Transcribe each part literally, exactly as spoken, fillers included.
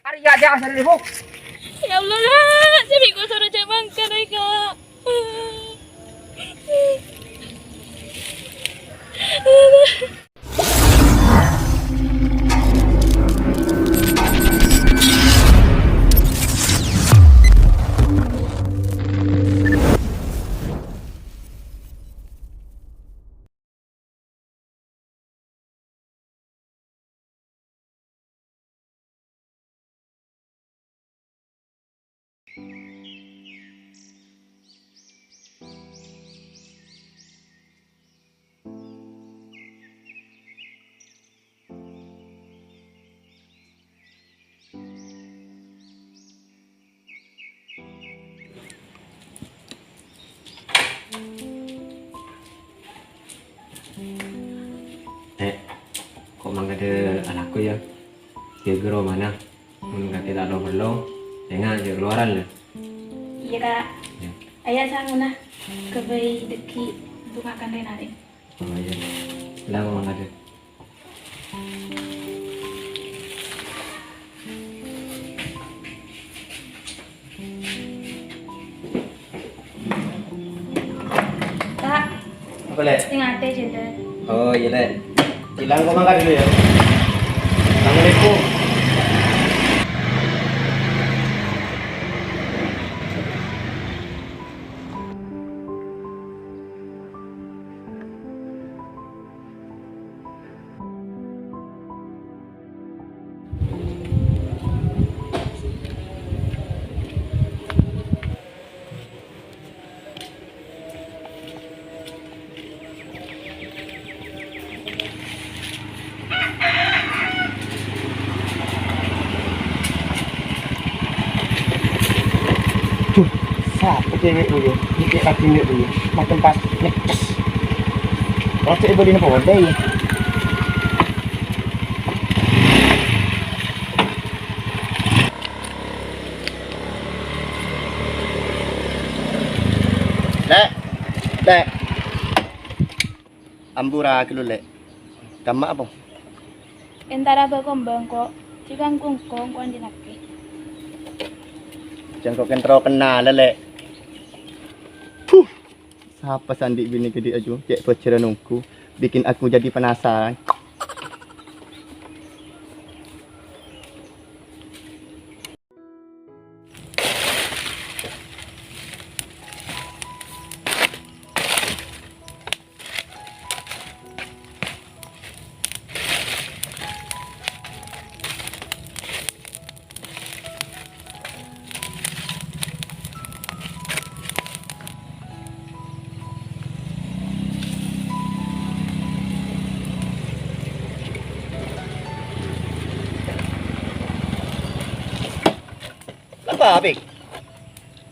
Arèya jâ' asarè, Bu. Ya Allah, Kak. Sè bi' kosoro jâ' mangkat, Kak. Eh, ko' mangkadhâ alako, yâ? Jâgâ romana. Mon kakè ta' lo-perlo, tengnga jâ' kalowaran, lè. Iyâ, Kak. Iyâ. Ayo, sangona. Ghâbây dhâggi' untuk makan rè-narè. Oh, iyâ. Lang mangkadhâ. Kak. Apa, Lè'? Sè ngatè, jâlân. Oh, iyâ, Lè'. Bilang kok mangkat dulu, ya. Assalamualaikum. Duh, sapa cewek dulu? Mikir lagi nih dulu. Macam pas ngeces. Kalau saya beli apa ya? Lè', Lè'. Ampura ghâllu, Lè'. Kamma apa? Entara bâ' komba engko', jhâ' ganggu engko', engko' anjingngaghi. Jhâ' engko' kèntro kennal, Lè'. Puh! Sapa sè andi' binè ghâdhi' aju, cè' bhâjârân ongghu, bikin aku jadi penasaran. Apa, Pik?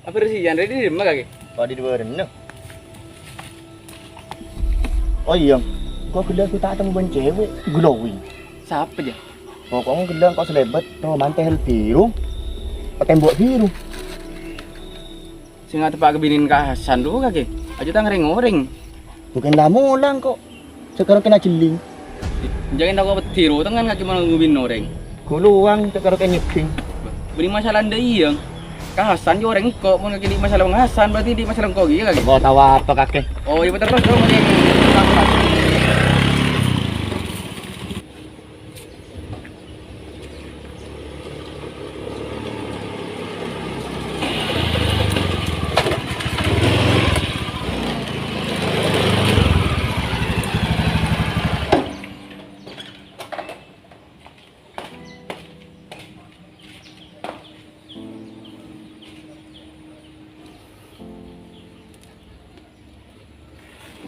Abersihan rè dâri dimma kakè? Kok dâri bârâna. Oh iyâ, kok ghellâ' aku ta' temmo bân cewek glowing. Sapa, jâ? Pokoknya ghellâ' kok salèbât roman tehel biru, patembok biru. Sè ngateppa' ka binèna Ka Hasan rowa kakè. Aja tang rèng-orèng. Bukan la molang kok. Sakarè kèna jelling. Jâ' kèna kok peddi ro tengngan kakè mon ngabin orèng. Guluwang sakarè kèna nyebbing. Bânnè masalah ndak iyâ. Ka Hasan jâ' orèng engko', mon kakè andi' masalah bân Hasan, berarti andi' masalah engko' kèya kakè. Kok tao apa kakè? Oh, iyâ, terros dong, Lè'.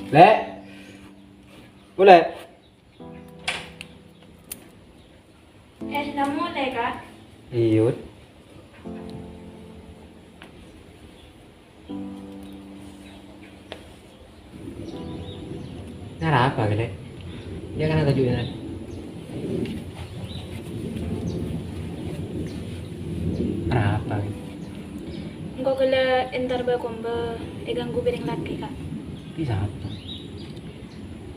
Lè'. Ko, Lè'. Eh, la molè, Kak? Iyâ. Arapa, Lè'? Iyâ, kan, toju', Lè'. Arapa? Engko' ghellâ' entar bâ' komba èganggu bi' rèng lakè, Kak. Bi' sapa?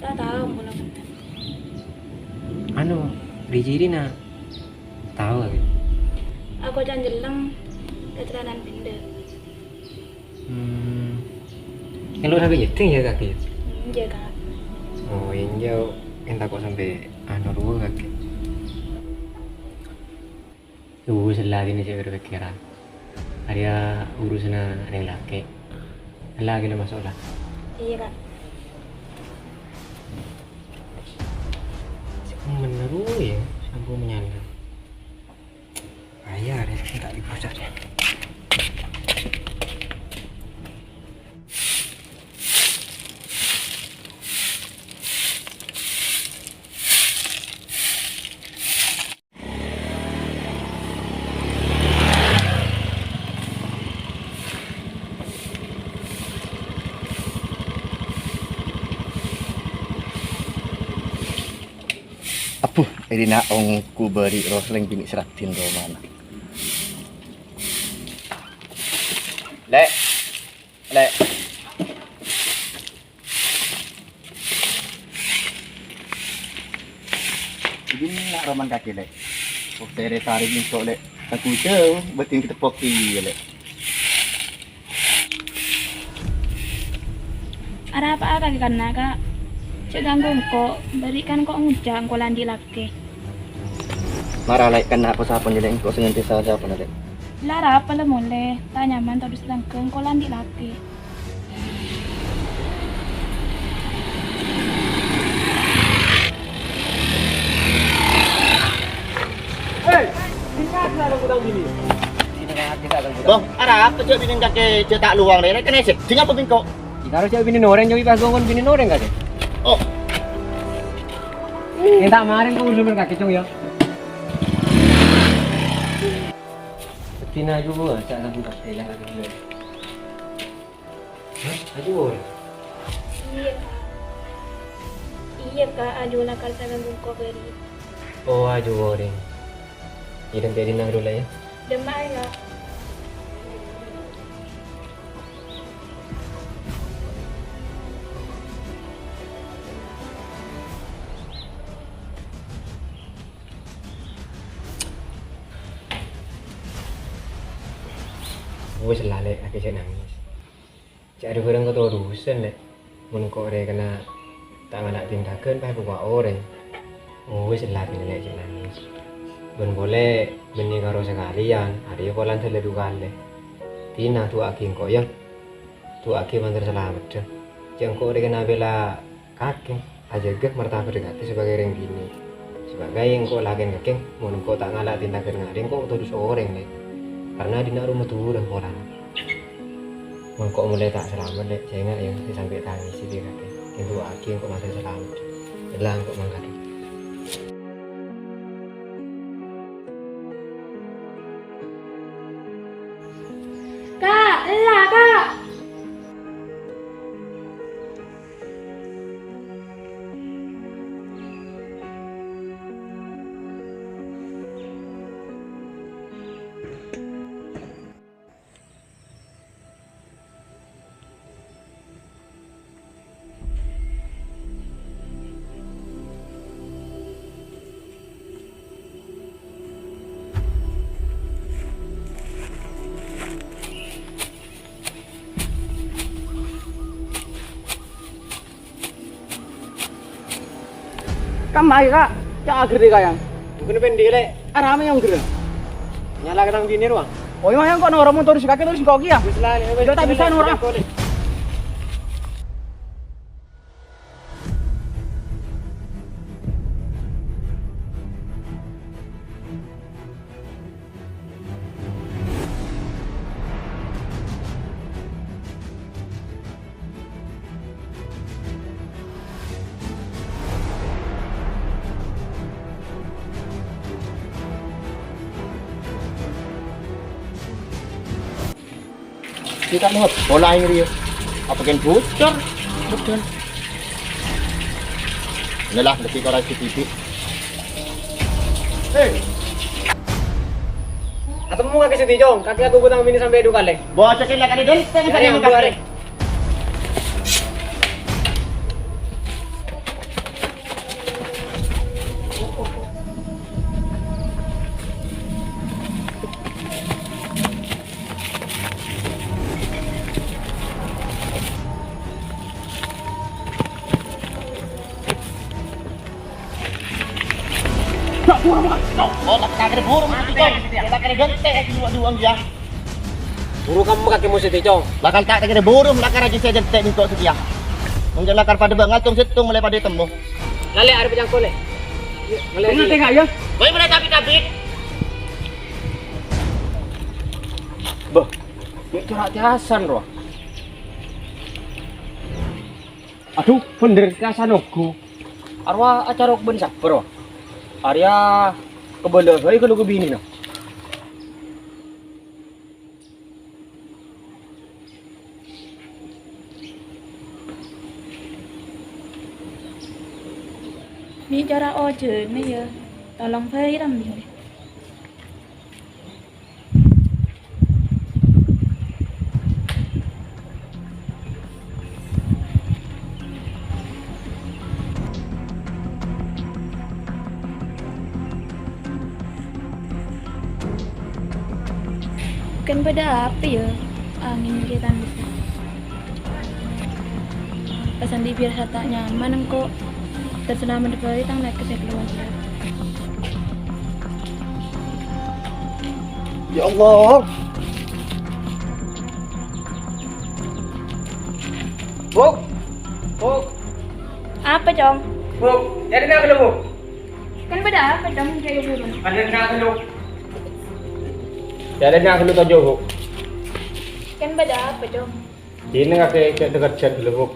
Ta' tao, engko' la bhender. Anu, ri-cirina tao, Lè'? Koca'an jelleng, kacelanan bendher. Hmm. Kan lo sampai jeding ya, Kak, ya? Hmm, iya, Kak. Oh, iya, entar kok sampai anu rowa, Kak. Wis, ella kènè cè' bârâ' pèkkèran. Arèya urusanna rèng lakè'. Ella kènè maso' la. Iya, Kak. Sè bener, oh, ya, ampon menyala. Ayo, arèya, minta dibaca, ya. Abbhu, è dinna' ongghu bâri' roslèng binè' sè raddhin romana. Lè', Lè'. È dinna' romana kakè, Lè'? Kok sèrè sarè bingko', Lè'? Tako' jhâu, bâdin kateppokkè, Lè'. Arapa'a kakè kanna', Kak? Jhâ' ganggu engko', bâri' kan ko' ngoca' engko' la andi' lakè. Mara, Lè', kanna' apa-sapa, Lè', engko' sè ngantè sapa, Lè'? La arapa la molè, ta' nyaman todus langghâ engko' la andi' lakè. Hei, ingat lah kamu tahu gini. Bâh, arapa jhâ' binèna kakè jhâ' ta' lowang rè, kènè sè, dinga apa bingko'? Jhâ' karo jhâ' binèna orèng, Cong, pas ghun binèna orèng kakè. Oh. Ènta' marèn ko' urusan kakè, Cong, ya. Betina juga, cak lagu kakè lah. Hah? Ajuwârèng? Iyâ, Kak. Iyâ, Kak, ajuwârèng la karsa ganggu engko' bâri'. Oh, ajuwârèng. Iyâ, dântè' è dinna' ghâllu la, yâ. Dâmma'a, Kak. Wis la, Lè', kakè jhâ' nangès. Jhâ' rè bhârâng katodusân, Lè'. Mon engko' rè kènè ta' ngala' tindaghân, pas èpakowa orèng. Wis la, dinna', Lè', jhâ' nangès. Bân polè, bânnè karo sakalèyan, arèya polana dâlla du kalè. Dinna' du'aaghi engko', yâ. Du'aaghi mandhâr salameddhâ. Jhâ' engko' rè kènè bela kakè, ajâgâ martabat kakè sebagai rèng binè'. Sebagai engko' lakèna kakè, mon engko' ta' ngala' tindaghân ngarè, engko' todus orèng, Lè'. Karna dinna' roma durân polana. Mon engko' molè ta' salamet, Lè', jhâ' enga', yâ, sè sampè' tangès sè kakè. Kèng du'aaghi engko' mandhâr salamet. Ella engko' mangkat. Kak, ella, Kak. Kamma, Kak? Ca'na gherrè kayang. Bukan pendek, Lè'. Arapa nyong gherrè? Nyala ka tang binè rowa. Oh, iya, yang kok noro' mon terus kakè terus kok iya? Wis la, Lè', wis. Yo, tak bisa noro'. Kita lihat bola ini, Rio. Apa kan bocor? Betul. Inilah lebih korang sedikit. Hei. Atemu kakè sè tèjong, kakè aku butang bini sampai dua kali. Bocor ini lagi denteng. Kali saja yang mengkali. Oh, la kèra buru mesti, Cong. La kèra gantè' è dua-dua, ya. Buru kamma kakè mesti, Cong. La kan ta' kèra buru, la kèra jisè gantè' bengko sekian. Mungkin la kèra padâ bângal, tong-settong molaè padâ temmo. Lalè arep cangkol, lè. Yuk, lalè. Ini tengah, ya. Woi, mana tapi kabit? Bâh, ini curhat Hasan, roh. Adhu, bhender Hasan ogu. Arowa acarok bân sabbhâr, wa. Arèya kabâlâ bhâi ghâllu ka binèna. Mè' cara ojhâna, yâ. Tolong bhâi, Ram, yâ. Kan bâdâ apa, yâ? Angèn ghi' tandhâ. Pas andi' biyasa ta' nyaman engko'. Terserah mendebari tang naik ke sekeluarga. Ya Allah. Buk. Buk. Apa, Cong? Buk. Jadi nak dulu, Buk. Kan bâdâ apa, Cong? Jadi dulu. Ada nak dulu. Jadi nak dulu, Buk. Kan bâdâ apa, Cong? Dinah kakè cè' dâ-kerjâ ghâllu, Buk.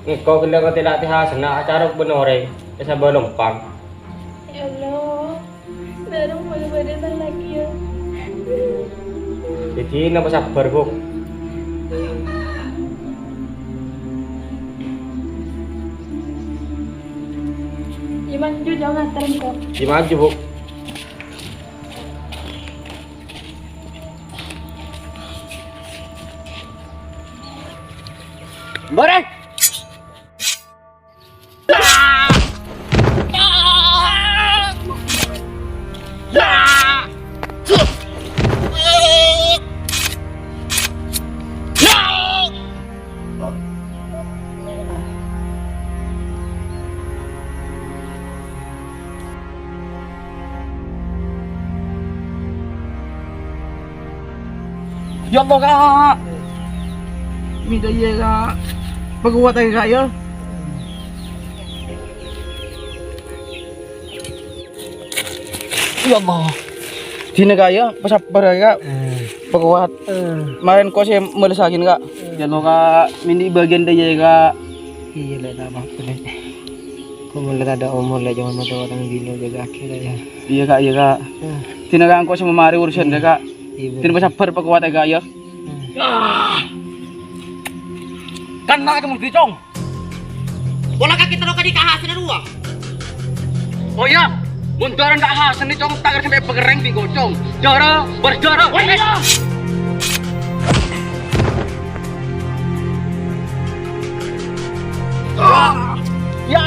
Engko' ghellâ' ngatèla' tèhasanna acarok bân orèng è sabâ lompang. Ya Allah, dârung bâli bâdâ talakèya. Dâddhi napa sabbhâr, Buk? Gimana, Ju, jangan terengkok. Gimana, Ju, Buk? Bareng. Ya Allah, Kak. Minta iyâ, Kak. Pagowat aja, Kak, ya. Ya Allah. Dinah, Kak, ya. Pasabbhâr, ya, Kak. Eh. Pagowat. Eh. Marèn ko' sè mèlessaghin, Kak. Eh. Ya Allah, Kak. Mènta bâgiyân dâ' iyâ, Kak. Iyâ, Lè', ta' apa-apa, Lè'. Ko' mon la tadâ' omor, Lè', coma mato orang bilo jâgâ akhir, Lè', ya. Iyâ, Kak, iyâ, Kak. Hmm. Dinah, Kak, engko' sè mamarè urusan, Iyâ. Kak. Iyâ, bener. Dinah pasabbhâr, pakowatta, Kak, ya. Hmm. Kan na' kamu gicong. Pola kaki terro kadi kahasanna rowa. Oh, iyâ. Mon dârâna ta' hasan, Cong, ta' kèra sampè' pakerrèng bi' gocong. Dârâ, bârâs dârâ. Oh, iyâ. Ya.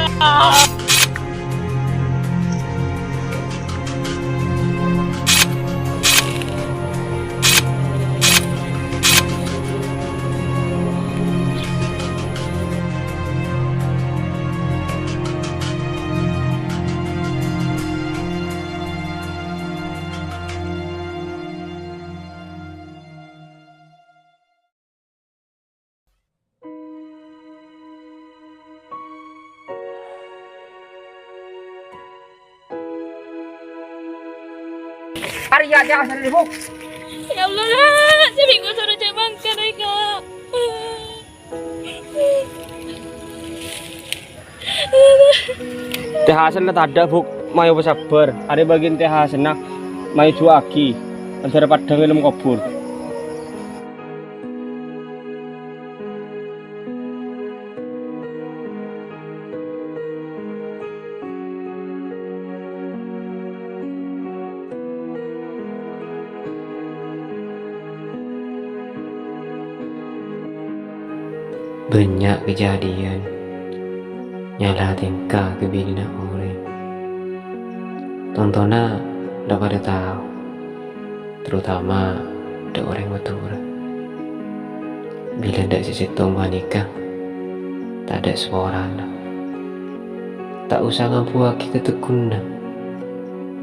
Arèya, ya, asal ibu. Ya Allah, Kak, sè bingung suruh cek bangkar, Kak. Tèhasanna tadâ', Bu'. Mayu pasabbhâr. Arè bâgiyân tèhasanna mayu du'aaghi. Èntar paddhâng è alam kobhur. Bânnya' kadhâddhiyân nyala tèngka ka binèna orèng. Tontona la padâ tao, terutama dâ' orèng Madhurâ. Bilâ dâ' sè sèttong panèka, tadâ' saporana. Ta' osa ngambuwâghi kategghunan.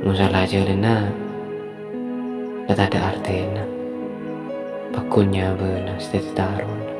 Mon sala jhâlânna, la tadâ' artèna. Pagghun nyabâna sè dhâddhi tarona.